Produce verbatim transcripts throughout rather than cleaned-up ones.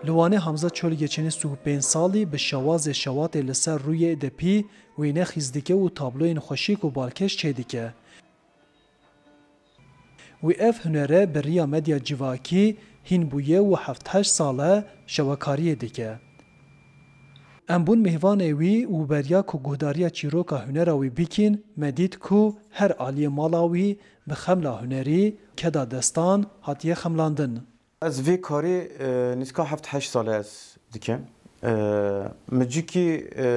Li Wanê Hamza Çolgeçenî sî û pênc salî bi şewazê şewatê li ser rûyê depî wêne xîz dike û tabloyên xweşik û balkêş çêdike. Wî ev hunere bi riya medya civakî hîn bûye û heft heşt sal e şewekariyê dike. Em bûn mêvanê wî û beriya ku guhdariya çîroka hunera wî bikîn, me dît ku her aliyê mala wî bi xemla hunerî, keda destan, hatiye xemlandin. Ez vê karê, e, nîska heft heşt sal e ez dikim. E, min cîkî, e,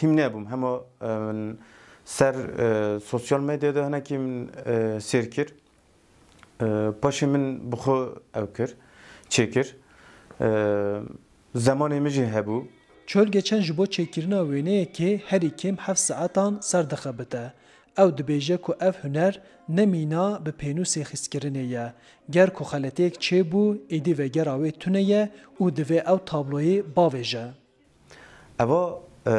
hîm nebûm. Hema, e, min ser, e, sosyal medyada hinekî min, e, sêr kir. E, paşê min bi xwe ew kir, çêkir. E, zemanê min jî hebû. Çolgeçen ji bo çêkirina wêneyekê herî kêm heft saetan ser dixebite. Ew dibêje ku ev huner ne mîna bi pênûsê xîzkirinê ye. Ger ku xeletiyek çêbû, êdî vegera wê tune ye û divê ew tabloyê bavêje. Eva, e,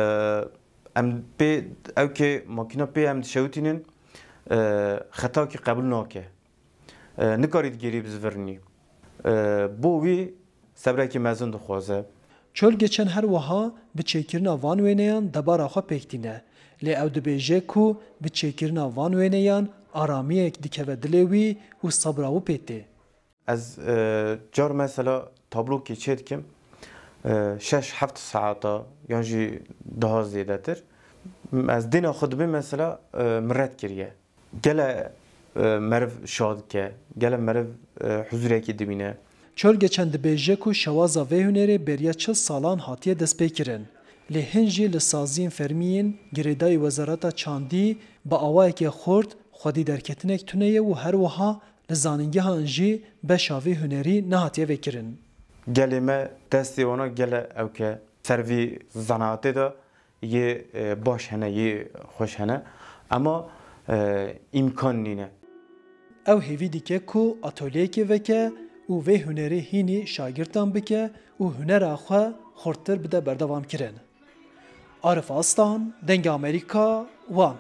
em pê, ew ke makîna pê em dişewitînin, e, xetakî qebûl nake. E, nikarî digêrî bizivirnî. E, bo wî sebrekî mezin dixwaze. Çolgeçen her wiha bi çêkirina van wêneyan debara xwe pêk tîne. Lê ew dibêje ku bi çêkirina van wêneyan aramiyek dikeve dilê wî û sebra wî pê tê. Ez, e, car mesela tablokê çêdikim, e, şeş heft saeta yan jî daha zêdetir. Ez dêna xwe dibêm mesela, e, min red kiriye. Gele, e, meriv şa dike, gele meriv, e, huzûrekî dimîne. Çolgeçen dibêje ku şewaza vê hunerê beriya çil salan hatiye destpêkirin. Lê hin jî li saziyên fermî yên girêdayî Wezareta Çandî bi awayeke xurt xwedî derketinek tune ye û her wiha li zanîngehan jî beşa vê hunerî nehatiye vekirin. Gelê me destê wana gele ewke ser vî zenaatê de yê, e, baş hene, yê xweş hene. Ema, e, îmkan nîne. Ew hêvî dike ku atolyeyekê veke û vê hunerê hînî şagirtan bike û hunera xwe xurttir bide berdewamkirin. Arif Aslan, Dengê Amerîka, Wan.